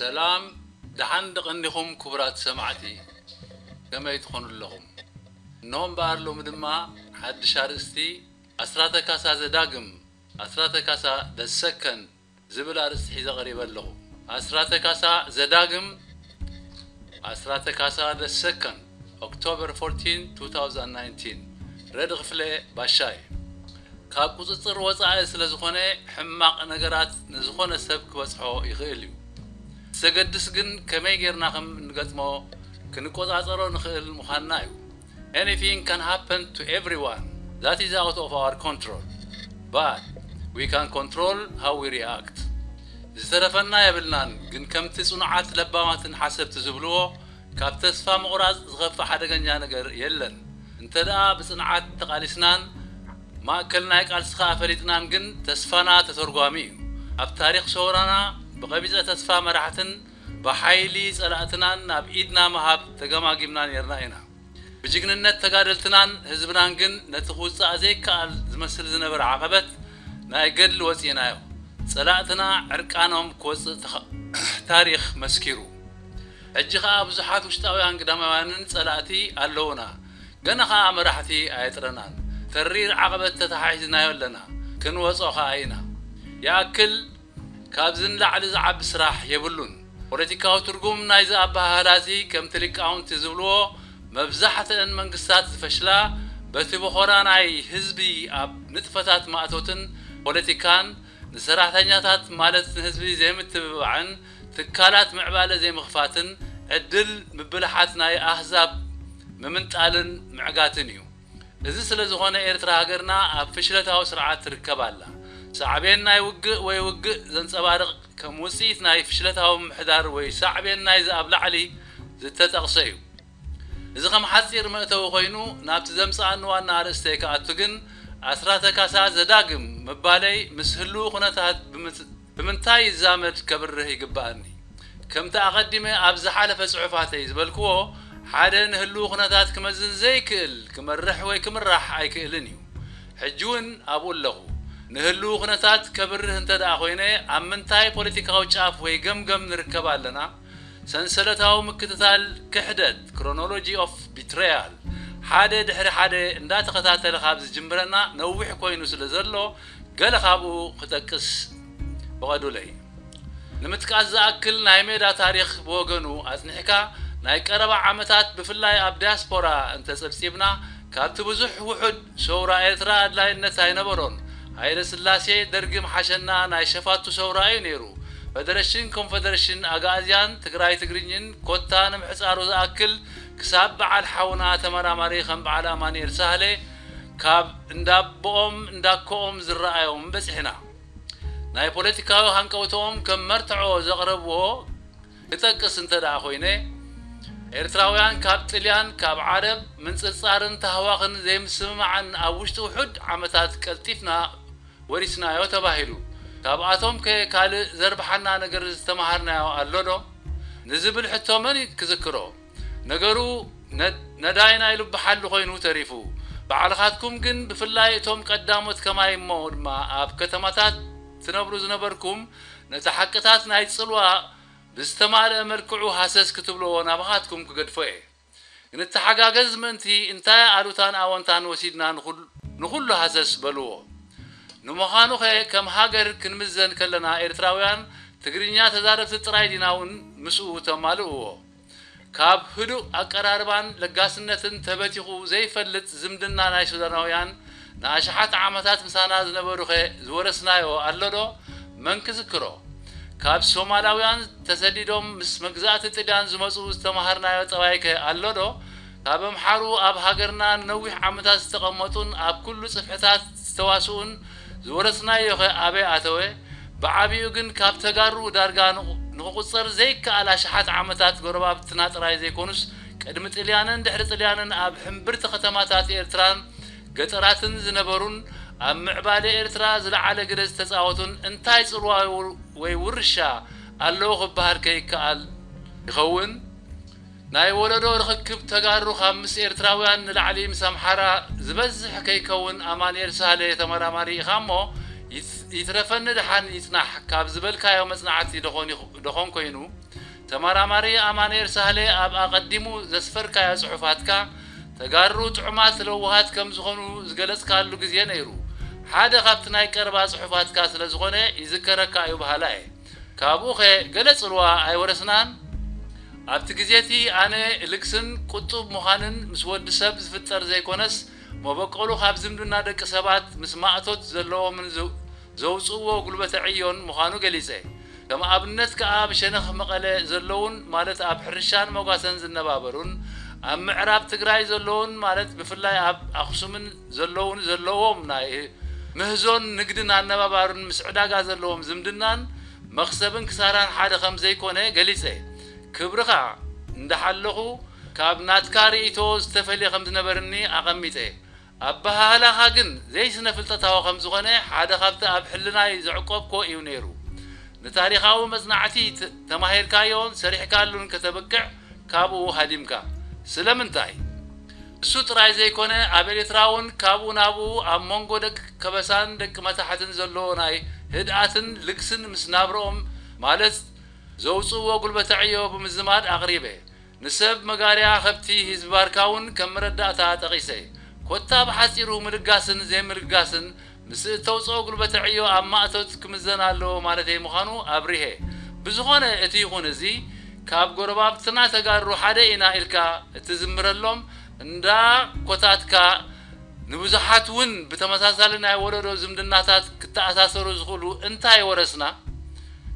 ሰላም፣ ደሓን ደቐኒኹም ክቡራት ሰማዕቲ፣ ከመይ ትኾኑ ኣለኹም? እነሆ እምበኣር ሎሚ ድማ ሓድሽ ኣርእስቲ ኣስራተ ካሳ ዘዳግም፣ ኣስራተ ካሳ the second ዝብል ኣርእስቲ ሒዘ ቀሪበ ኣለኹ። ኣስራተ ካሳ ዘዳግም፣ ኣስራተ ካሳ the second፣ October fourteen, two thousand nineteen። ረዲ ክፍለ ባሻይ። ካብ ቁፅፅር ወፃኢ ስለ ዝኾነ ሕማቕ ነገራት ንዝኾነ ሰብ ክበፅሖ ይኽእል እዩ። ዘገድስ ግን ከመይ ጌርና ከም እንገጥሞ ክንቆፃፀሮ ንኽእል ምዃንና እዩ። Anything can happen to everyone. That is out of our control. But we can control how we react. ዝተረፈና የብልናን፣ ግን ከምቲ ጽኑዓት ለባማትን ሓሰብቲ ዝብልዎ ካብ ተስፋ ምቑራጽ ዝኸፍእ ሓደገኛ ነገር የለን። እንተ ደኣ ብጽንዓት ተቓሊስናን ማእከል ናይ ቃልሲ ከኣ ፈሊጥናን ግን ተስፋና ተተርጓሚ እዩ። ኣብ ታሪኽ ሰውራና ብቐቢጸ ተስፋ መራሕትን ብሓይሊ ጸላእትናን ናብ ኢድና ምሃብ ተገማጊምና ኔርና ኢና። ብጅግንነት ተጋደልትናን ህዝብናን ግን ነቲ ክውጻእ ዘይከኣል ዝመስል ዝነበረ ዓቐበት ናይ ገድሊ ወጺእናዮ። ጸላእትና ዕርቃኖም ክወጽእ ተኸ-፣ ታሪኽ መስኪሩ። ሕጂ ኸኣ ብዙሓት ውሽጣውያን ግዳማውያንን ጸላእቲ ኣለዉና። ገና ኸኣ መራሕቲ ኣየጥረናን። ተሪር ዓቐበት ተተሓሒዝናዮ ኣለና። ክንወጾ ኸኣ ኢና። ይኣክል ካብዚ ንላዕሊ ዝዓቢ ስራሕ የብሉን። ፖለቲካዊ ትርጉም ናይዚ ኣበሃህላ እዚ ከምቲ ሊቃውንቲ ዝብልዎ መብዛሕትአን መንግስታት ዝፈሽላ በቲ ቦኾራ ናይ ህዝቢ ኣብ ንጥፈታት ማእቶትን ፖለቲካን ንሰራሕተኛታት ማለት ንህዝቢ ዘይምትብባዕን ትካላት ምዕባለ ዘይምኽፋትን ዕድል ምብልሓት ናይ ኣህዛብ ምምንጣልን ምዕጋትን እዩ። እዚ ስለ ዝኾነ ኤርትራ ሃገርና ኣብ ፍሽለታዊ ስርዓት ትርከብ ኣላ። ሳዕቤን ናይ ውግእ ወይ ውግእ ዘንጸባርቕ ከም ውጽኢት ናይ ፍሽለታዊ ምሕዳር ወይ ሳዕቤን ናይዚ ኣብ ላዕሊ ዝተጠቕሰ እዩ። እዚ ከም ሓጺር መእተዊ ኮይኑ ናብቲ ዘምጽኣኒ ዋና ኣርእስተይ ክኣቱ ግን ኣስራተ ካሳ ዘዳግም ምባለይ ምስ ህልው ኩነታት ብምት-፣ ብምንታይ ይዛመድ ከብርህ ይግብኣኒ። ከምቲ ኣቐዲመ ኣብ ዝሓለፈ ጽሑፋተይ ዝበልክዎ፣ ሓደ ንህልው ኩነታት ክመዝን ዘይክእል ክመርሕ ወይ ክምራሕ ኣይክእልን እዩ። ሕጂ እውን ኣብኡ ኣለኹ። ንህልው ኩነታት ከብርህ እንተ ደኣ ኮይነ፣ ኣብ ምንታይ ፖለቲካዊ ጫፍ ወይ ገምገም ንርከብ ኣለና? ሰንሰለታዊ ምክትታል ክሕደት፣ chronology of betrayal፣ ሓደ ድሕሪ ሓደ እንዳተኸታተለ ካብ ዝጅምረና ነዊሕ ኮይኑ ስለ ዘሎ፣ ገለ ካብኡ ክጠቅስ ፍቐዱለይ። ንምጥቃስ ዝኣክል፣ ናይ ሜዳ ታሪኽ ብወገኑ ኣጽኒሕካ፣ ናይ ቀረባ ዓመታት ብፍላይ ኣብ ዲያስፖራ እንተጸብጺብና፣ ካብቲ ብዙሕ ውሑድ ሰውራ ኤርትራ ኣድላይነት ኣይነበሮን። ሃይለ ስላሴ፣ ደርጊ ምሓሸና ናይ ሸፋቱ ሰውራ እዩ ነይሩ። ፈደረሽን ኮንፈደረሽን ኣግኣዝያን ትግራይ ትግርኝን ኮታ ንምሕጻሩ ዝኣክል ክሳብ በዓል ሓውና ተመራማሪ ከም በዓል ኣማኑኤል ሳህለ ካብ እንዳቦኦም እንዳኮኦም ዝረኣዮም በጺሕና። ናይ ፖለቲካዊ ሃንቀውቶኦም ከም መርትዖ ዘቕረብዎ ክጠቅስ እንተ ደኣ ኮይነ፣ ኤርትራውያን ካብ ጥልያን ካብ ዓረብ ምንጽርጻርን ታህዋኽን ዘይምስምማዕን ኣብ ውሽጢ ውሑድ ዓመታት ቀልጢፍና ወሪስናዮ ተባሂሉ። ካብኣቶም ከ ካልእ ዘርብሓና ነገር ዝተማሃርናዮ ኣሎ ዶ? ንዝብል ሕቶ መን ክዝክሮ? ነገሩ ነ-፣ ነዳይና ኢሉ ብሓሉ ኮይኑ ተሪፉ። ባዕልኻትኩም ግን ብፍላይ እቶም ቀዳሞት ከማይ እሞ ድማ ኣብ ከተማታት ትነብሩ ዝነበርኩም ነቲ ሓቅታት ናይ ጽልዋ ብዝተማልአ መልክዑ ሃሰስ ክትብልዎ ናባኻትኩም ክገድፎ እየ። ክንተሓጋገዝ ምእንቲ እንታይ ኣሉታን ኣወንታን ወሲድና ንኹል-፣ ንኹሉ ሃሰስ በልዎ። ንምዃኑኸ ከም ሃገር ክንምዘን ከለና ኤርትራውያን ትግርኛ ተዛረብቲ ጥራይ ዲና እውን ምስኡ ተማልእዎ? ካብ ህዱእ ኣቀራርባን ለጋስነትን ተበቲኹ ዘይፈልጥ ዝምድና ናይ ሱዳናውያን ንኣሽሓት ዓመታት ምሳና ዝነበሩኸ ዝወረስናዮ ኣሎ ዶ? መን ክዝክሮ? ካብ ሶማላውያን ተሰዲዶም ምስ መግዛእቲ ጥልያን ዝመጹ ዝተማሃርናዮ ጠባይከ ኣሎ ዶ? ካብ ኣምሓሩ ኣብ ሃገርና ንነዊሕ ዓመታት ዝተቐመጡን ኣብ ኩሉ ጽፍሕታት ዝተዋስኡን ዝወረስናዮኸ ኣበይ ኣተወ? ብዓቢኡ ግን ካብ ተጋሩ ዳርጋ ንቑ-፣ ንኽቑጸር ዘይከኣል ኣሽሓት ዓመታት ጎረባብትና ጥራይ ዘይኮኑስ፣ ቅድሚ ጥልያንን ድሕሪ ጥልያንን ኣብ ሕምብርቲ ከተማታት ኤርትራን ገጠራትን ዝነበሩን ኣብ ምዕባለ ኤርትራ ዝለዓለ ግደ ዝተጻወቱን እንታይ ጽልዋ ወይ ውርሻ ኣለዎ ክበሃል ከይከኣል ይኸውን? ናይ ወለዶ ርኽክብ ተጋሩ ካብ ምስ ኤርትራውያን ንላዕሊ ምስ ኣምሓራ ዝበዝሕ ከይከውን ኣማኑኤል ሳህለ ተመራማሪ ኢኻ እሞ ይትረፈኒ ደሓን ይጽናሕ ካብ ዝበልካዮ መጽናዕቲ ደኾን ኮይኑ፣ ተመራማሪ ኣማኑኤል ሳህለ ኣብ ኣቐዲሙ ዘስፈርካዮ ጽሑፋትካ፣ ተጋሩ ጥዑማት ለዋሃት ከም ዝኾኑ ዝገለጽካሉ ግዜ ነይሩ። ሓደ ካብቲ ናይ ቀረባ ጽሑፋትካ ስለ ዝኾነ ይዝከረካ እዩ በሃላ እየ። ካብኡኸ ገለ ጽልዋ ኣይወረስናን? ኣብቲ ግዜቲ ኣነ ልግስን ቁጡብ ምዃንን ምስ ወዲ ሰብ ዝፍጠር ዘይኮነስ፣ መበቆሉ ካብ ዝምድና ደቂ ሰባት ምስ ማእቶት ዘለዎምን ዘውጽእዎ ጉልበተ ዕዮን ምዃኑ ገሊጸ። ከም ኣብነት ከኣ ብሸነኽ መቐለ ዘለዉን ማለት ኣብ ሕርሻን መጓሰን ዝነባበሩን ኣብ ምዕራብ ትግራይ ዘለዉን ማለት ብፍላይ ኣብ ኣኽሱምን ዘለዉን ዘለዎም ናይ ምህዞን ንግድን ኣነባባሩን ምስ ዕዳጋ ዘለዎም ዝምድናን መኽሰብን ክሳራን ሓደ ከም ዘይኮነ ገሊጸ። ክብርኻ እንዳሓለኹ ካብ ናትካ ርእይቶ ዝተፈልየ ከም ዝነበርኒ ኣቐሚጠ። ኣበሃህላኻ ግን ዘይስነ ፍልጠታዊ ከም ዝኾነ ሓደ ካብቲ ኣብ ሕልናይ ዘዕቆብኮ እዩ ነይሩ። ንታሪኻዊ መጽናዕቲ ተማሂርካዮን ሰሪሕካሉን ከተብቅዕ ካብኡ ሃዲምካ። ስለምንታይ? እሱ ጥራይ ዘይኮነ ኣብ ኤርትራ እውን ካብኡ ናብኡ ኣብ መንጎ ደቂ ከበሳን ደቂ መታሕትን ዘሎ ናይ ህድኣትን ልግስን ምስ ናብርኦም ማለት ዘውፅእዎ ጉልበተ ዕዮ ብምዝማድ ኣቕሪበ። ንሰብ መጋርያ ከብቲ ህዝቢ ባርካ እውን ከም መረዳእታ ጠቒሰ። ኮታ ብሓፂሩ ምልጋስን ዘይምልጋስን ምስ እተውፅኦ ጉልበተ ዕዮ ኣብ ማእቶት ክምዘን ኣለዎ ማለተይ ምዃኑ ኣብሪሀ። ብዝኾነ እቲ ይኹን እዚ ካብ ጎረባብትና ተጋሩ ሓደ ኢና ኢልካ እትዝምረሎም እንዳ ኮታትካ ንብዙሓት እውን ብተመሳሳሊ ናይ ወለዶ ዝምድናታት ክተኣሳሰሩ ዝኽእሉ እንታይ ወረስና?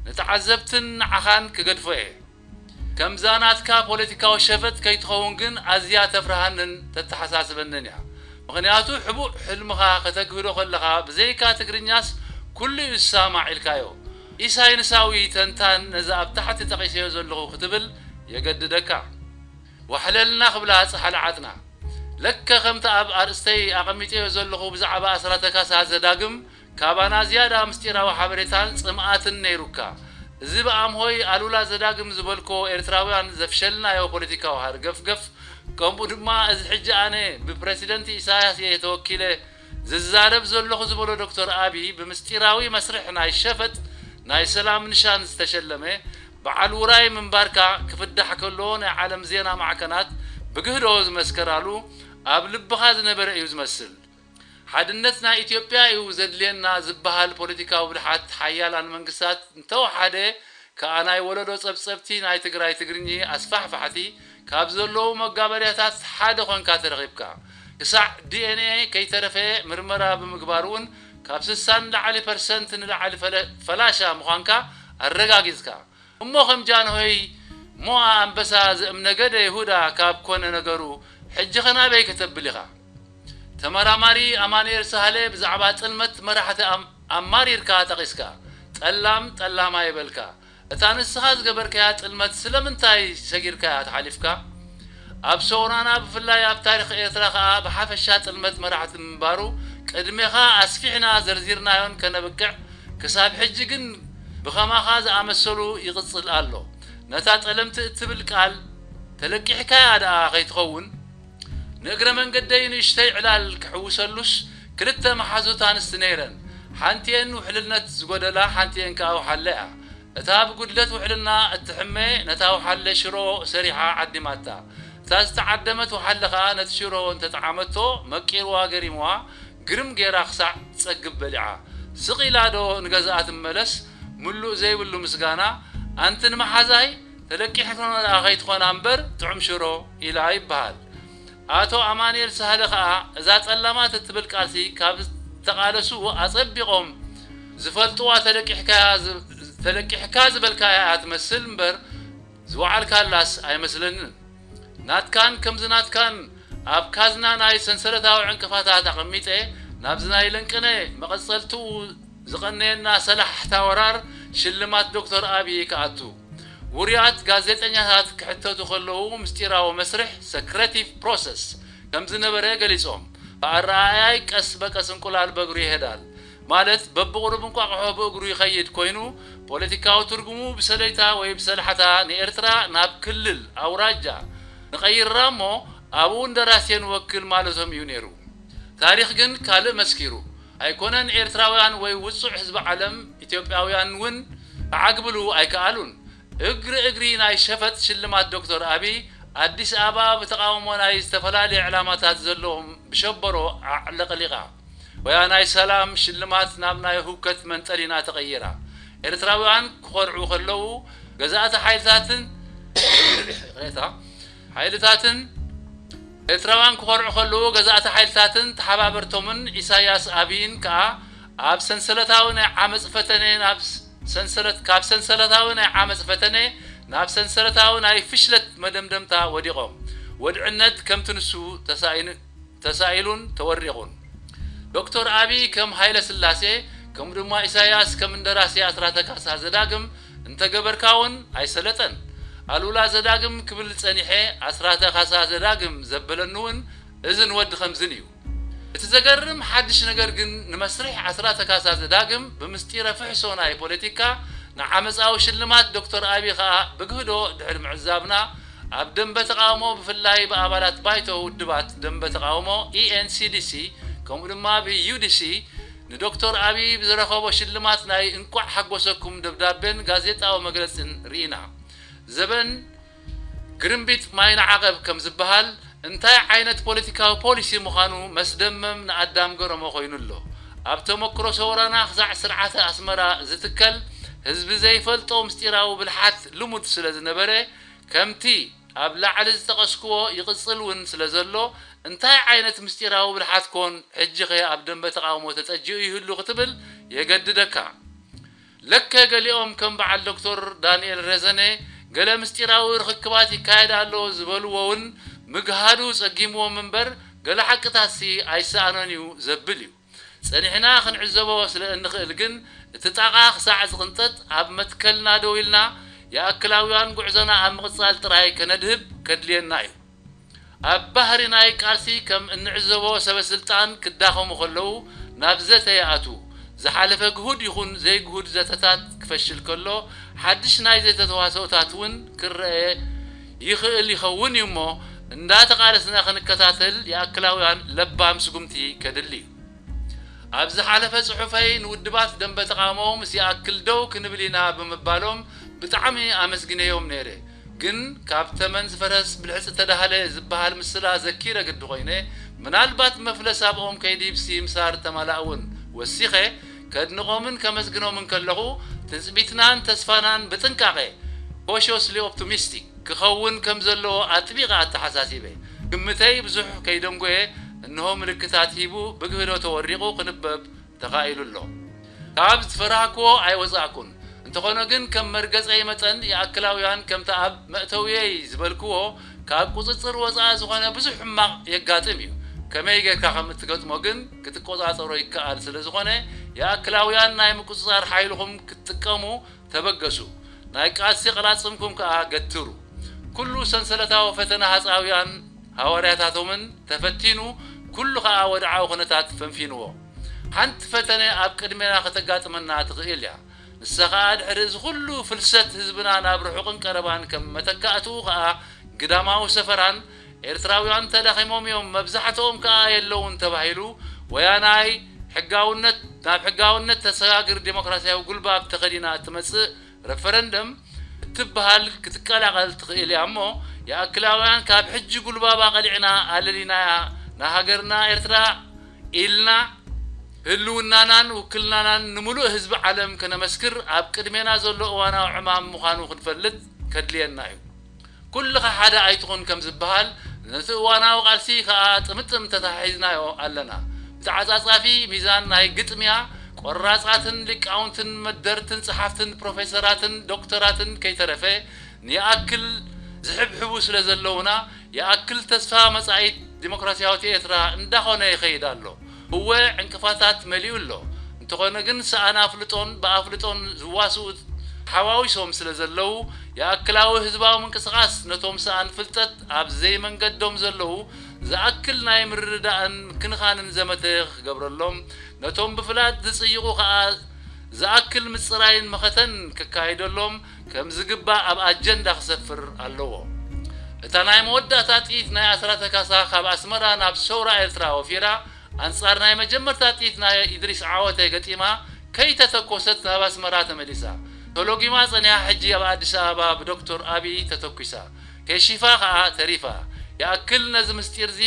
ንተዓዘብትን ንዓኻን ክገድፎ እየ። ከምዛ ናትካ ፖለቲካዊ ሸፈጥ ከይትኸውን ግን ኣዝያ ተፍርሃንን ተተሓሳስበንን እያ። ምኽንያቱ ሕቡእ ሕልምኻ ከተግህዶ ከለኻ ብዘይካ ትግርኛስ ኩሉ እዩ ዝሳማዕ ኢልካዮ። ኢሳይንሳዊ ተንታን ነዚ ኣብ ታሕቲ ጠቒሰዮ ዘለኹ ክትብል የገድደካ። ዋሕለልና ክብላ ጸሓለ ዓጽና። ለከ ከምቲ ኣብ ኣርእስተይ ኣቐሚጠዮ ዘለኹ ብዛዕባ ኣስራተ ካሳ ዘዳግም ካባና ዝያዳ ምስጢራዊ ሓበሬታን ጽምኣትን ነይሩካ። እዚ ብኣምሆይ ኣሉላ ዘዳግም ዝበልኮ ኤርትራውያን ዘፍሸልናዮ ፖለቲካዊ ሃርገፍገፍ፣ ከምኡ ድማ እዚ ሕጂ ኣነ ብፕረሲደንት ኢሳያስ እየ ተወኪለ ዝዛረብ ዘለኹ ዝበሎ ዶክተር ኣብይ ብምስጢራዊ መስርሕ ናይ ሸፈጥ ናይ ሰላም ንሻን ዝተሸለመ በዓል ውራይ ምንባርካ ክፍዳሕ ከሎ ናይ ዓለም ዜና ማዕከናት ብግህዶ ዝመስከራሉ ኣብ ልብኻ ዝነበረ እዩ ዝመስል። ሓድነት ናይ ኢትዮጵያ እዩ ዘድልየና ዝበሃል ፖለቲካዊ ብልሓት ሓያላን መንግስታት እንተወሓደ ከኣ ናይ ወለዶ ጸብጸብቲ ናይ ትግራይ ትግርኚ ኣስፋሕፋሕቲ ካብ ዘለዉ መጋበርያታት ሓደ ኾንካ ተረኺብካ። ክሳዕ ዲ ኤን ኤ ከይተረፈ ምርመራ ብምግባር እውን ካብ ስሳ ንላዕሊ ፐርሰንት ንላዕሊ ፈለ- ፈላሻ ምዃንካ ኣረጋጊጽካ። እሞ ከም ጃንሆይ ሞኣ ኣንበሳ ዘእም ነገደ ይሁዳ ካብ ኮነ ነገሩ፣ ሕጂ ኸ ናበይ ከተብል ኢኻ? ተመራማሪ ኣማኑኤል ሳህለ ብዛዕባ ጥልመት መራሕቲ ኣም- ኣማሪርካ ጠቒስካ። ጠላም ጠላም ኣይበልካ። እታ ንስኻ ዝገበርካያ ጥልመት ስለምንታይ ሰጊርካያ ተሓሊፍካ? ኣብ ሰውራና ብፍላይ ኣብ ታሪኽ ኤርትራ ከኣ ብሓፈሻ ጥልመት መራሕቲ ምንባሩ ቅድሜኻ ኣስፊሕና ዘርዚርናዮን ከነብቅዕ ክሳብ ሕጂ ግን ብኸማኻ ዝኣመሰሉ ይቕጽል ኣሎ። ነታ ጠለምቲ እትብል ቃል ተለቂሕካያ ደኣ ከይትኸውን? ንእግረ መንገደይ ንእሽተይ ዕላል ክሕውሰሉስ ክልተ መሓዙት ኣንስቲ ነይረን። ሓንቲኤን ውሕልነት ዝጎደላ ሓንቲኤን ከኣ ውሓለ እያ። እታ ብጉድለት ውሕልና እትሕመ ነታ ውሓለ ሽሮ ሰሪሓ ዓዲማታ። እታ ዝተዓደመት ውሓለ ከኣ ነቲ ሽሮ እንተጠዓመቶ መቂርዋ ገሪምዋ ግርም ገይራ ክሳዕ ትጸግብ በሊዓ። ስቕ ኢላ ዶ ንገዝኣ ትመለስ? ምሉእ ዘይብሉ ምስጋና ኣንቲ ንመሓዛይ ተለቂሕክኖ ደኣ ከይትኾና እምበር ጥዑም ሽሮ ኢላ ይበሃል። ኣቶ ኣማኑኤል ሳህለ ከኣ እዛ ጸላማት እትብል ቃልሲ ካብ ዝተቓለሱ ኣጸቢቖም ዝፈልጥዋ ተለቂሕካ ዝበልካያ እያ ትመስል እምበር ዝወዓልካላስ ኣይመስለንን። ናትካን ከምዚ ናትካን ኣብ ካዝና ናይ ሰንሰለታዊ ዕንቅፋታት ኣቐሚጠ ናብዚ ናይ ለንቅነ መቐጸልትኡ ዝቐነየና ሰላሕታ ወራር ሽልማት ዶክተር ኣብይ ክኣቱ ውሩያት ጋዜጠኛታት ክሕተቱ ከለዉ ምስጢራዊ መስርሕ ሰክረቲቭ ፕሮሰስ ከም ዝነበረ ገሊጾም። ብኣረኣእያይ ቀስ በቀስ እንቁላል በእግሩ ይሄዳል ማለት በብቑሩብ እንቋቑሖ ብእግሩ ይኸይድ ኮይኑ ፖለቲካዊ ትርጉሙ ብሰለይታ ወይ ብሰላሕታ ንኤርትራ ናብ ክልል ኣውራጃ ንቐይራ እሞ ኣብኡ እንደራሴ ንወክል ማለቶም እዩ ነይሩ። ታሪኽ ግን ካልእ መስኪሩ። ኣይኮነን ኤርትራውያን ወይ ውጹዕ ህዝቢ ዓለም፣ ኢትዮጵያውያን እውን ክዓግብሉ ኣይከኣሉን። እግሪ እግሪ ናይ ሸፈጥ ሽልማት ዶክተር ኣቢይ፣ ኣዲስ ኣበባ ብተቓውሞ ናይ ዝተፈላለየ ዕላማታት ዘለዎም ብሸበሮ ኣዕለቕሊቓ። ወያናይ ሰላም ሽልማት ናብ ናይ ህውከት መንጠሊና ተቐይራ። ኤርትራውያን ክኾርዑ ከለዉ፣ ገዛእቲ ሓይልታትን ይቕሬታ፣ ሓይልታትን ኤርትራውያን ክኾርዑ ከለዉ፣ ገዛእቲ ሓይልታትን ተሓባበርቶምን ኢሳያስ ኣቢይን ከኣ ኣብ ሰንሰለታዊ ናይ ዓመጽ ፈተነ ናብ ሰንሰለት፣ ካብ ሰንሰለታዊ ናይ ዓመጽ ፈተነ ናብ ሰንሰለታዊ ናይ ፍሽለት መደምደምታ ወዲቖም። ወድዕነት ከምቲ ንሱ ተሳኢኑ ተሳኢሉን ተወሪቑን። ዶክተር ኣቢይ ከም ሃይለ ስላሴ፣ ከምኡ ድማ ኢሳያስ ከም እንደራሴ ኣስራተ ካሳ ዘዳግም እንተገበርካ እውን ኣይሰለጠን። ኣሉላ ዘዳግም ክብል ጸኒሐ፣ ኣስራተ ካሳ ዘዳግም ዘበለኒ እውን እዝን ወዲ ከምዝን እዩ። እቲ ዘገርም ሓድሽ ነገር ግን፣ ንመስርሕ ኣስራተ ካሳ ዘዳግም ብምስጢረ ፍሕሶ ናይ ፖለቲካ ንዓመጻዊ ሽልማት ዶክተር ኣቢይ ከኣ ብግህዶ ድሕሪ ምዕዛብና፣ ኣብ ደንበ ተቓውሞ ብፍላይ ብኣባላት ባይቶ ውድባት ደንበ ተቓውሞ ኢ ኤን ሲ ዲ ሲ ከምኡ ድማ ብ ዩ ዲ ሲ ንዶክተር ኣቢይ ብዝረኸቦ ሽልማት ናይ እንቋዕ ሓጎሰኩም ደብዳቤን ጋዜጣዊ መግለጽን ርኢና። ዘበን ግርምቢጥ ማይ ንዓቐብ ከም ዝበሃል፣ እንታይ ዓይነት ፖለቲካዊ ፖሊሲ ምዃኑ መስደመም ንኣዳም ገረሞ ኮይኑ ኣሎ። ኣብ ተመክሮ ሰውራና ክሳዕ ስርዓተ ኣስመራ ዝትከል፣ ህዝቢ ዘይፈልጦ ምስጢራዊ ብልሓት ልሙድ ስለ ዝነበረ፣ ከምቲ ኣብ ላዕሊ ዝጠቐስክዎ ይቕጽል እውን ስለ ዘሎ፣ እንታይ ዓይነት ምስጢራዊ ብልሓት ኮን ሕጂኸ ኣብ ደንበ ተቓውሞ ተጸጂኡ ይህሉ ክትብል የገድደካ። ለከ ገሊኦም ከም በዓል ዶክተር ዳንኤል ረዘነ ገለ ምስጢራዊ ርኽክባት ይካየድ ኣሎ ዝበልዎ እውን ምግሃዱ ጸጊምዎም እምበር፣ ገለ ሓቅታትሲ ኣይሰኣኖን እዩ ዘብል እዩ። ጸኒሕና ክንዕዘቦ ስለ እንኽእል ግን፣ እቲ ጣቓ ክሳዕ ዝቕንጠጥ ኣብ መትከልና ደው ኢልና፣ የኣክላውያን ጉዕዞና ኣብ ምቕጻል ጥራይ ከነድህብ ከድልየና እዩ። ኣብ ባህሪ ናይ ቃልሲ ከም እንዕዘቦ፣ ሰበ ስልጣን ክዳኸሙ ከለዉ ናብ ዘተ ይኣትዉ። ዝሓለፈ ግሁድ ይኹን ዘይግሁድ ዘተታት ክፈሽል ከሎ፣ ሓድሽ ናይ ዘተ ተዋስኦታት እውን ክረአ ይኽእል ይኸውን እዩ እሞ፣ እንዳተቓለስና ክንከታተል የኣክላውያን ለባም ስጉምቲ ከድሊ እዩ። ኣብ ዝሓለፈ ጽሑፈይ፣ ንውድባት ደንበ ተቓውሞ ምስ ይኣክል ደው ክንብል ኢና ብምባሎም ብጣዕሚ ኣመስጊነዮም ነይረ። ግን ካብ ተመን ዝፈረስ ብልሕጺ ተዳህለ ዝበሃል ምስላ ዘኪረ ግዲ ኮይነ፣ ምናልባት መፍለስ ኣብኦም ከይዲ ብሲ ምሳር ተማላእ እውን ወሲኸ ከድንቖምን ከመስግኖምን ከለኹ፣ ትጽቢትናን ተስፋናን ብጥንቃቐ፣ ኮሾስሊ ኦፕቲሚስቲክ፣ ክኸውን ከም ዘለዎ ኣጥቢቐ ኣተሓሳሲበ። ግምተይ ብዙሕ ከይደንጎየ፣ እንሆ ምልክታት ሂቡ ብግህዶ ተወሪቑ ክንበብ ተኻኢሉ ኣሎ። ካብ ዝፈራህክዎ ኣይወጻእኩን። እንተኾነ ግን ከም መርገጸይ መጠን የኣክላውያን ከምቲ ኣብ መእተውየይ ዝበልክዎ ካብ ቁጽጽር ወጻኢ ዝኾነ ብዙሕ ሕማቕ የጋጥም እዩ። ከመይ ጌርካ ከም እትገጥሞ ግን ክትቆጻጸሮ ይከኣል ስለ ዝኾነ የኣክላውያን ናይ ምቁጽጻር ሓይልኹም ክትጥቀሙ ተበገሱ። ናይ ቃልሲ ቅላጽምኩም ከኣ ገትሩ። ኩሉ ሰንሰለታዊ ፈተና ሃጻውያን ሃዋርያታቶምን ተፈቲኑ፣ ኩሉ ከኣ ወድዓዊ ኩነታት ፈንፊንዎ። ሓንቲ ፈተነ ኣብ ቅድሜና ከተጋጥመና ትኽእል እያ። ንሳ ከኣ ድሕሪ እዚ ኩሉ ፍልሰት ህዝብና ናብ ርሑቕን ቀረባን ከም መተካእትኡ ከኣ ግዳማዊ ሰፈራን ኤርትራውያን ተዳኺሞም እዮም፣ መብዛሕትኦም ከኣ የለውን ተባሂሉ፣ ወያናይ ሕጋውነት፣ ናብ ሕጋውነት ተሰጋግር ዴሞክራሲያዊ ጉልባብ ተኸዲና እትመጽእ ረፈረንደም እትበሃል ክትቀላቐል ትኽእል እያ እሞ፣ የኣክላውያን ካብ ሕጂ ጉልባባ ቀሊዕና ኣለሊናያ ንሃገርና ኤርትራ ኢልና ህልውናናን ውክልናናን ንምሉእ ህዝቢ ዓለም ከነመስክር ኣብ ቅድሜና ዘሎ እዋናዊ ዕማም ምዃኑ ክንፈልጥ ከድልየና እዩ። ኩልኻ ሓደ ኣይትኹን ከም ዝበሃል፣ ነቲ እዋናዊ ቃልሲ ከኣ ጥምጥም ተተሓሒዝናዮ ኣለና። ብተዓጻጻፊ ሚዛን ናይ ግጥምያ፣ ቆራጻትን ሊቃውንትን መደርትን ጸሓፍትን ፕሮፌሰራትን ዶክተራትን ከይተረፈ ንይኣክል ዝሕብሕቡ ስለ ዘለዉና፣ ይኣክል ተስፋ መጻኢት ዲሞክራሲያዊት ኤርትራ እንዳኾነ ይኸይድ ኣሎ። እወ፣ ዕንቅፋታት መሊኡ ኣሎ። እንተኾነ ግን ሰኣን ኣፍልጦን ብኣፍልጦን ዝዋስኡ ተሓዋዊሶም ስለ ዘለዉ፣ የኣክላዊ ህዝባዊ ምንቅስቓስ ነቶም ሰኣን ፍልጠት ኣብ ዘይመንገዶም ዘለዉ ዝኣክል ናይ ምርድዳእን ምክንኻንን ዘመተ ክገብረሎም፣ ነቶም ብፍላጥ ዝጽይቑ ከኣ ዝኣክል ምጽራይን መኸተን ክካየደሎም ከም ዝግባእ ኣብ ኣጀንዳ ክሰፍር ኣለዎ። እታ ናይ መወዳእታ ጥይት ናይ ኣስራተ ካሳ ካብ ኣስመራ ናብ ሰውራ ኤርትራ ወፊራ ኣንጻር ናይ መጀመርታ ጥይት ናይ ኢድሪስ ዓወተ ገጢማ ከይተተኮሰት ናብ ኣስመራ ተመሊሳ። ተሎጊማ ጸኒሓ ሕጂ ኣብ ኣዲስ ኣበባ ብዶክተር ኣብይ ተተኲሳ። ከሺፋ ከኣ ተሪፋ። ይኣክል ነዚ ምስጢርዚ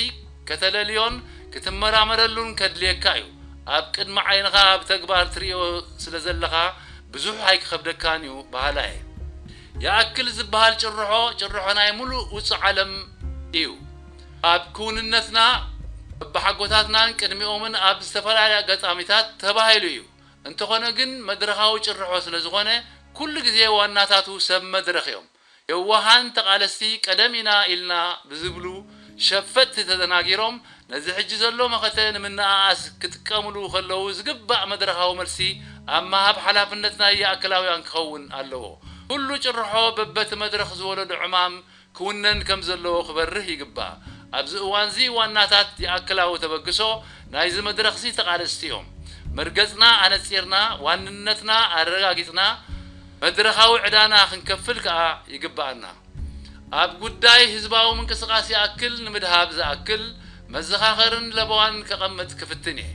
ከተለልዮን ክትመራመረሉን ከድልየካ እዩ። ኣብ ቅድሚ ዓይንኻ ብተግባር ትርእዮ ስለ ዘለኻ ብዙሕ ኣይክኸብደካን እዩ በሃላ እየ። ይኣክል ዝበሃል ጭርሖ፣ ጭርሖ ናይ ምሉእ ውጹእ ዓለም እዩ። ኣብ ክውንነትና፣ በብሓጎታትናን ቅድሚኦምን ኣብ ዝተፈላለዩ ኣጋጣሚታት ተባሂሉ እዩ። እንተኾነ ግን መድረኻዊ ጭርሖ ስለ ዝኾነ ኩሉ ግዜ ዋናታቱ ሰብ መድረኽ እዮም። የዋሃን ተቓለስቲ ቀደም ኢና ኢልና ብዝብሉ ሸፈጥቲ ተደናጊሮም ነዚ ሕጂ ዘሎ መኸተ ንምንኣኣስ ክጥቀምሉ ከለዉ ዝግባእ መድረኻዊ መልሲ ኣብ ምሃብ ሓላፍነትና ይኣክላውያን ክኸውን ኣለዎ። ኩሉ ጭርሖ በበቲ መድረኽ ዝወለዶ ዕማም ክውነን ከም ዘለዎ ክበርህ ይግባእ። ኣብዚ እዋንዚ ዋናታት ይኣክላዊ ተበግሶ ናይዚ መድረኽዚ ተቓለስቲ እዮም። መርገጽና ኣነጺርና፣ ዋንነትና ኣረጋጊጽና፣ መድረኻዊ ዕዳና ክንከፍል ከኣ ይግብኣና። ኣብ ጉዳይ ህዝባዊ ምንቅስቓስ ይኣክል ንምድሃብ ዝኣክል መዘኻኸርን ለበዋን ከቐምጥ ክፍትን እየ።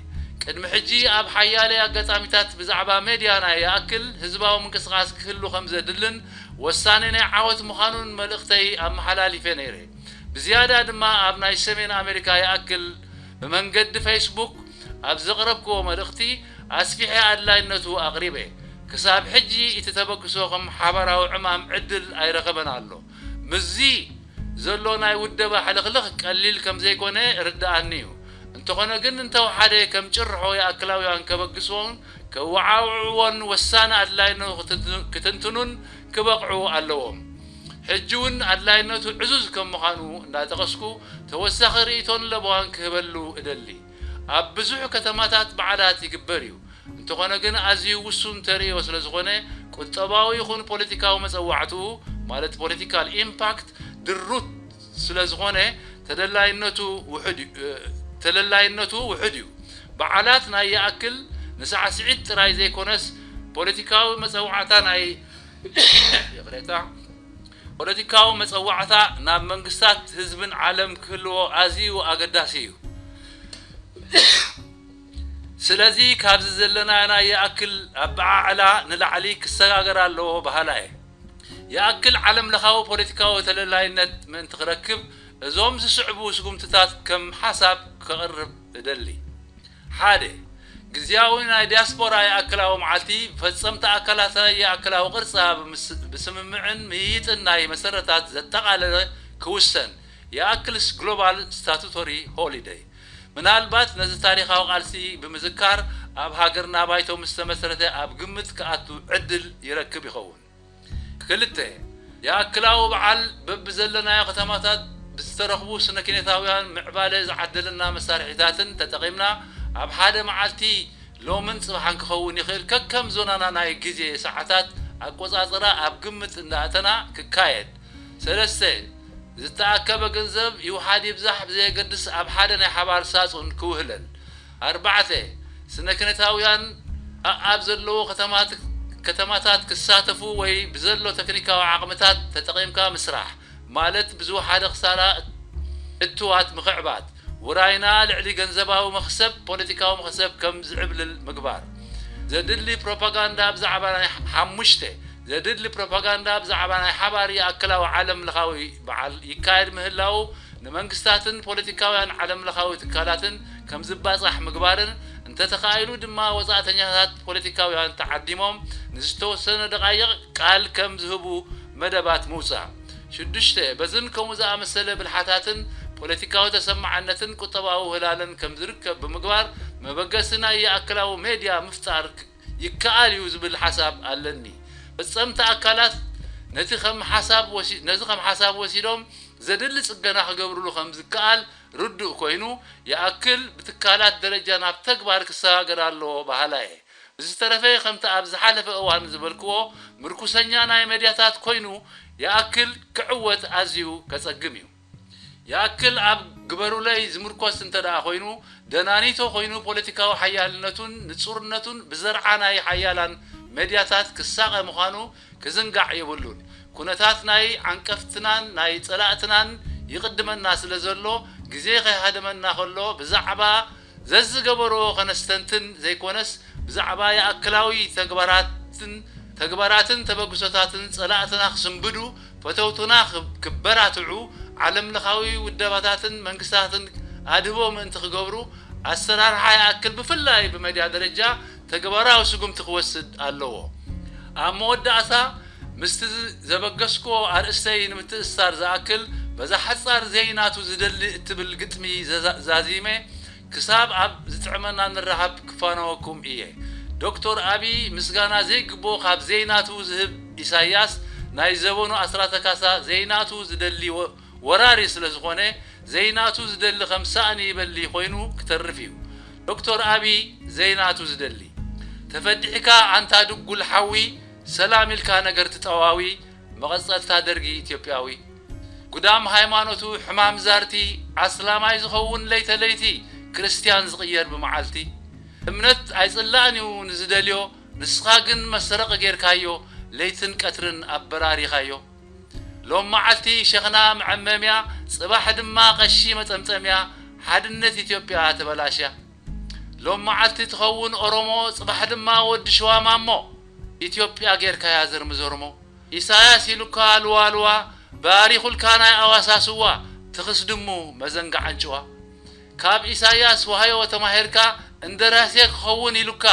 ቅድሚ ሕጂ ኣብ ሓያለይ ኣጋጣሚታት ብዛዕባ ሜድያ ናይ ይኣክል ህዝባዊ ምንቅስቓስ ክህሉ ከም ዘድልን ወሳኒ ናይ ዓወት ምዃኑን መልእኽተይ ኣመሓላሊፈ ነይረ። ብዝያዳ ድማ ኣብ ናይ ሰሜን ኣሜሪካ ይኣክል ብመንገዲ ፌስቡክ ኣብ ዘቕረብክዎ መልእኽቲ ኣስፊሐ ኣድላይነቱ ኣቕሪበ። ክሳብ ሕጂ እቲ ተበግሶ ከም ሓባራዊ ዕማም ዕድል ኣይረኸበን ኣሎ። ምስዚ ዘሎ ናይ ውደባ ሕልኽልኽ ቀሊል ከም ዘይኮነ ርድኣኒ እዩ። እንተኾነ ግን እንተወሓደ ከም ጭርሖ ይኣክላውያን ከበግስዎን ከወዓውዕዎን ወሳኒ ኣድላይነቱ ክትንትኑን ክበቕዑ ኣለዎም። ሕጂ እውን ኣድላይነቱ ዕዙዝ ከም ምዃኑ እንዳጠቐስኩ ተወሳኺ ርእይቶን ለበዋን ክህበሉ እደሊ። ኣብ ብዙሕ ከተማታት በዓላት ይግበር እዩ። እንተኾነ ግን ኣዝዩ ውሱን ተርእዮ ስለ ዝኾነ ቁጠባዊ ይኹን ፖለቲካዊ መጸዋዕትኡ ማለት ፖለቲካል ኢምፓክት ድሩት ስለ ዝኾነ ተደላይነቱ ውሑድ እዩ። ተደላይነቱ ውሑድ እዩ። በዓላት ናይ ይኣክል ንሳዕስዒት ጥራይ ዘይኮነስ ፖለቲካዊ መጸዋዕታ ናይ ይቕሬታ ፖለቲካዊ መጸዋዕታ ናብ መንግስታት ህዝብን ዓለም ክህልዎ ኣዝዩ ኣገዳሲ እዩ። ስለዚ ካብዚ ዘለና ናይ ይኣክል ኣበዓዕላ ንላዕሊ ክሰጋገር ኣለዎ በሃላ እየ። ይኣክል ዓለም ለኻዊ ፖለቲካዊ ተለላይነት ምእንቲ ክረክብ እዞም ዝስዕቡ ስጉምትታት ከም ሓሳብ ከቕርብ እደሊ። ሓደ፣ ግዝያዊ ናይ ዲያስፖራ ይኣክላዊ መዓልቲ ብፈጸምቲ ኣካላት ናይ ይኣክላዊ ቅርጻ ብምስ- ብስምምዕን ምይይጥን ናይ መሰረታት ዘጠቓለለ ክውሰን ይኣክልስ ግሎባል ስታቱቶሪ ሆሊደይ። ምናልባት ነዚ ታሪኻዊ ቃልሲ ብምዝካር ኣብ ሃገርና ባይቶ ምስ ተመስረተ ኣብ ግምት ክኣቱ ዕድል ይረክብ ይኸውን። ክልተ፣ ይኣክላዊ በዓል በብዘለናዮ ከተማታት ብዝተረኽቡ ስነ ኪነታውያን ምዕባለ ዝዓደለና መሳርሒታትን ተጠቒምና ኣብ ሓደ መዓልቲ ሎምን ጽባሕን ክኸውን ይኽእል ከከም ዞናና ናይ ግዜ ሰዓታት ኣቆጻጽራ ኣብ ግምት እንዳእተና ክካየድ። ሰለስተ፣ ዝተኣከበ ገንዘብ ይውሓድ ይብዛሕ ብዘየገድስ ኣብ ሓደ ናይ ሓባር ሳጹን ክውህለል። ኣርባዕተ፣ ስነ ክነታውያን ኣኣብ ዘለዎ ከተማት- ከተማታት ክሳተፉ ወይ ብዘሎ ተክኒካዊ ዓቕምታት ተጠቒምካ ምስራሕ ማለት ብዝወሓደ ክሳራ እትዋት ምኽዕባት። ውራይና ልዕሊ ገንዘባዊ መኽሰብ ፖለቲካዊ መኽሰብ ከም ዝዕብልል ምግባር። ዘድሊ ፕሮፓጋንዳ ብዛዕባ ናይ ሓሙሽተ ዘድሊ ፕሮፓጋንዳ ብዛዕባ ናይ ሓባር ይኣክላዊ ዓለም ለኻዊ በዓል ይካየድ ምህላዉ ንመንግስታትን ፖለቲካውያን ዓለም ለኻዊ ትካላትን ከም ዝባጻሕ ምግባርን እንተተኻኢሉ ድማ ወጻእተኛታት ፖለቲካውያን ተዓዲሞም ንዝተወሰነ ደቓይቕ ቃል ከም ዝህቡ መደባት ምውጻእ። ሽዱሽተ በዝን ከምኡ ዝኣመሰለ ብልሓታትን ፖለቲካዊ ተሰማዕነትን ቁጠባዊ ውህላለን ከም ዝርከብ ብምግባር መበገሲ ናይ ይኣክላዊ ሜድያ ምፍጣር ይከኣል እዩ ዝብል ሓሳብ ኣለኒ። ፈጸምቲ ኣካላት ነቲ ከም ሓሳብ ወሲ- ነዚ ከም ሓሳብ ወሲዶም ዘድሊ ጽገና ክገብርሉ ከም ዝከኣል ርዱእ ኮይኑ ይኣክል ብትካላት ደረጃ ናብ ተግባር ክሰጋገር ኣለዎ በሃላ እየ። ብዝተረፈ ከምቲ ኣብ ዝሓለፈ እዋን ዝበልክዎ ምርኩሰኛ ናይ መድያታት ኮይኑ ይኣክል ክዕወት ኣዝዩ ከጸግም እዩ። ይኣክል ኣብ ግበሩለይ ዝምርኮስ እንተ ደኣ ኮይኑ ደናኒቶ ኮይኑ ፖለቲካዊ ሓያልነቱን ንጹርነቱን ብዘርዓ ናይ ሓያላን መድያታት ክሳቐ ምዃኑ ክዝንጋዕ የብሉን። ኩነታት ናይ ዓንቀፍትናን ናይ ጸላእትናን ይቕድመና ስለ ዘሎ ግዜ ከይሃደመና ከሎ ብዛዕባ ዘዝገበርዎ ከነስተንትን ዘይኮነስ፣ ብዛዕባ ይኣክላዊ ተግባራትን ተግባራትን ተበግሶታትን ጸላእትና ክስንብዱ፣ ፈተውትና ክብ- ክበራትዑ፣ ዓለምለኻዊ ውደባታትን መንግስታትን ኣድህቦ ምእንቲ ክገብሩ፣ ኣሰራርሓ ይኣክል ብፍላይ ብመድያ ደረጃ ተግባራዊ ስጉምቲ ክወስድ ኣለዎ። ኣብ መወዳእታ፣ ምስቲ ዝ- ዘበገስክዎ ኣርእስተይ ንምትእስሳር ዝኣክል፣ በዛ ሓጻር ዘይናቱ ዝደሊ እትብል ግጥሚ ዘዛ- ዛዚመ፣ ክሳብ ኣብ ዝጥዕመና ንራኸብ ክፋነወኩም እየ። ዶክተር ኣብይ ምስጋና ዘይግብኦ ካብ ዘይናቱ ዝህብ ኢሳያስ ናይ ዘበኑ ኣስራተ ካሳ ዘይናቱ ዝደሊ ወ- ወራሪ ስለ ዝኾነ ዘይናቱ ዝደሊ ከም ሳእኒ በሊ ኮይኑ ክተርፍ እዩ። ዶክተር ኣብይ ዘይናቱ ዝደሊ ተፈዲሕካ ኣንታ ድጉል ሓዊ ሰላም ኢልካ ነገር ትጠዋዊ መቐጸልታ ደርጊ ኢትዮጵያዊ ጉዳም ሃይማኖቱ ሕማም ዛርቲ ኣስላማይ ዝኸውን ለይተ ለይቲ ክርስትያን ዝቕየር ብመዓልቲ እምነት ኣይጽላእን እዩ ንዝደልዮ ንስኻ ግን መሰረቕ ጌርካዮ ለይትን ቀትርን ኣበራሪኻዮ ሎም መዓልቲ ሸኽና መዐመምያ ጽባሕ ድማ ቐሺ መጸምጸምያ ሓድነት ኢትዮጵያ ተበላሽያ ሎም መዓልቲ ትኸውን ኦሮሞ ጽባሕ ድማ ወዲ ሸዋ ማሞ ኢትዮጵያ ጌርካያ ዘርምዘርሞ ኢሳያስ ኢሉካ ልዋ ልዋ ባሪኹልካ ናይ ኣዋሳ ስዋ ትኽስድሙ መዘንግዓን ጭዋ ካብ ኢሳያስ ዋሃዮ ተማሂርካ እንደራሴ ክኸውን ኢሉካ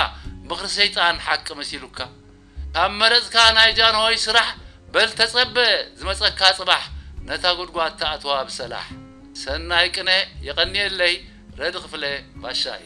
ምኽሪ ሰይጣን ሓቂ መሲሉካ ካብ መረጽካ ናይ ጃንሆይ ስራሕ በል ተጸበ ዝመጸካ ጽባሕ ነታ ጉድጓድ ተኣትዋ ብሰላሕ ሰናይ ቅነ የቐንየለይ ረዲ ክፍለ ባሻይ